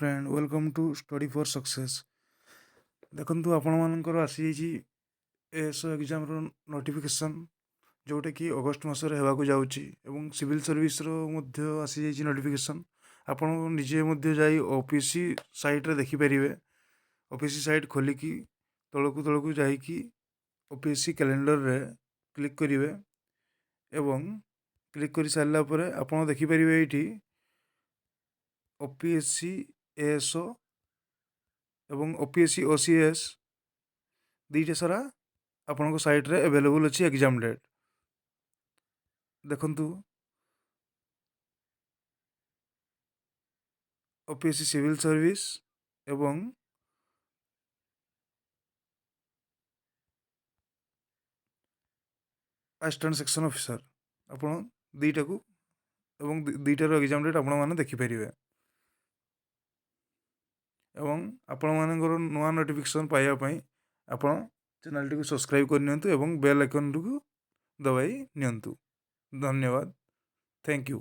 Friend, welcome to Study for Success. ଦେଖନ୍ତୁ, ଆପଣମାନଙ୍କର ଆସିଯାଇଛି ଏଏସ୍ଓ ଏକ୍ଜାମ୍ର ନୋଟିଫିକେସନ୍, ଯେଉଁଟାକି ଅଗଷ୍ଟ ମାସରେ ହେବାକୁ ଯାଉଛି ଏବଂ ସିଭିଲ୍ ସର୍ଭିସର ମଧ୍ୟ ଆସିଯାଇଛି ନୋଟିଫିକେସନ୍। ଆପଣ ନିଜେ ମଧ୍ୟ ଯାଇ ଓପିଏସ୍ସି ସାଇଟ୍ରେ ଦେଖିପାରିବେ। ଓପିଏସ୍ସି ସାଇଟ୍ ଖୋଲିକି ତଳକୁ ତଳକୁ ଯାଇକି ଓପିଏସ୍ସି କ୍ୟାଲେଣ୍ଡରରେ କ୍ଲିକ୍ କରିବେ ଏବଂ କ୍ଲିକ୍ କରିସାରିଲା ପରେ ଆପଣ ଦେଖିପାରିବେ ଏଇଠି ଓପିଏସ୍ସି ଏଏସ୍ଓ ଏବଂ ଓପିଏସ୍ସି ଓସିଏସ୍ ଦୁଇଟା ସାରା ଆପଣଙ୍କ ସାଇଟ୍ରେ ଆଭେଲେବୁଲ୍ ଅଛି। ଏକ୍ଜାମ୍ ଡେଟ୍ ଦେଖନ୍ତୁ, ଓପିଏସ୍ସି ସିଭିଲ୍ ସର୍ଭିସ୍ ଏବଂ ଆସିଷ୍ଟାଣ୍ଟ ସେକ୍ସନ୍ ଅଫିସର, ଆପଣ ଦୁଇଟାକୁ ଏବଂ ଦୁଇଟାର ଏକ୍ଜାମ୍ ଡେଟ୍ ଆପଣମାନେ ଦେଖିପାରିବେ। ଏବଂ ଆପଣମାନଙ୍କର ନୂଆ ନୋଟିଫିକେସନ୍ ପାଇବା ପାଇଁ ଆପଣ ଚ୍ୟାନେଲ୍ଟିକୁ ସବସ୍କ୍ରାଇବ୍ କରିନିଅନ୍ତୁ ଏବଂ ବେଲ୍ ଆଇକନ୍ଟିକୁ ଦବାଇ ନିଅନ୍ତୁ। ଧନ୍ୟବାଦ, thank you.